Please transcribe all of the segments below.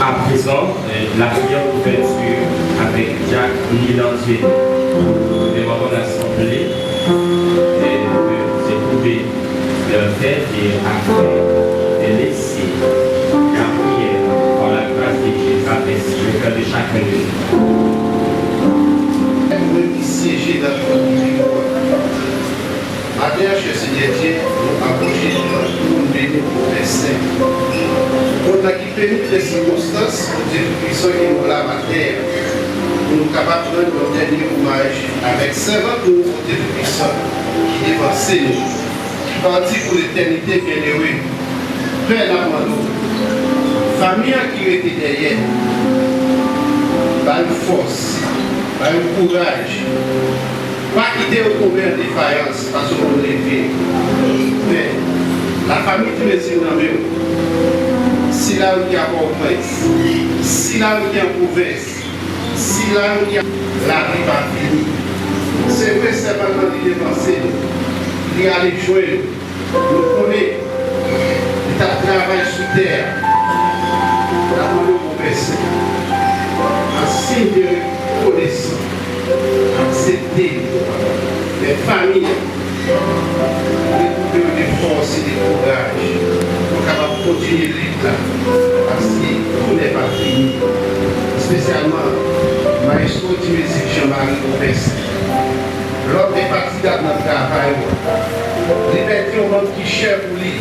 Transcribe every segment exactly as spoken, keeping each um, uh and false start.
À présent, euh, la prière d'ouverture avec Diacre Nilan Dieudonné. Nous demandons à l'Assemblée, euh, de se trouver, euh, faire et après de laisser la prière, par la grâce de Dieu, traverser le cœur de chacun de nous. Mwen ki syeje nan tron divin ou an. Maten an, chè Senyè Dye, nou apwoche devan tron beni ou, Pè Sen. Tron nan ki pèmèt lè sikonstans, Bondye Toupisan, ke nou la maten an, pou nou kapab rann yon dènye omaj avèk sèvant nou, Bondye Toupisan, ki devanse nou, ki pati pou letènite, byenere. Pè, n ap mande w, fanmi an ki rete dèyè, ba yo fòs, ba yo kouraj, pa kite yo tonbe an defayans, paske w konn leve. Pè, lafanmi Ti Mezi nan men w. Sila yo ki a Pòtoprens, sila yo ki an pwovens, sila yo ki a... Lavi pa fini. Se vre, sèvant lan li devanse nou, li ale jwenn nou. Nou konnen li t ap travay sou tè a. N ap mande w, Pè Sen, an siy de rekonesans, aksepte men fanmi an, retwouve yo de fòs e de kouraj pou kapab kontinye lit la, paske jounen pa fini. Espesyalman Mayestwo Ti Mezi Jean Marie Robinson. Lòt enfatigab nan travay ou. Li pèdi yon manm ki chè pou li.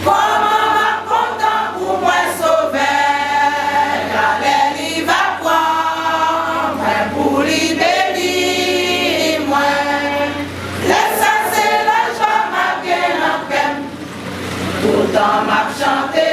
Kòman m ap kontan pou m wè Sovè a lè li va pran mwen pou li beni mwen. Lè sa se lajwa m ap gen nan kè m. Toutan m ap chante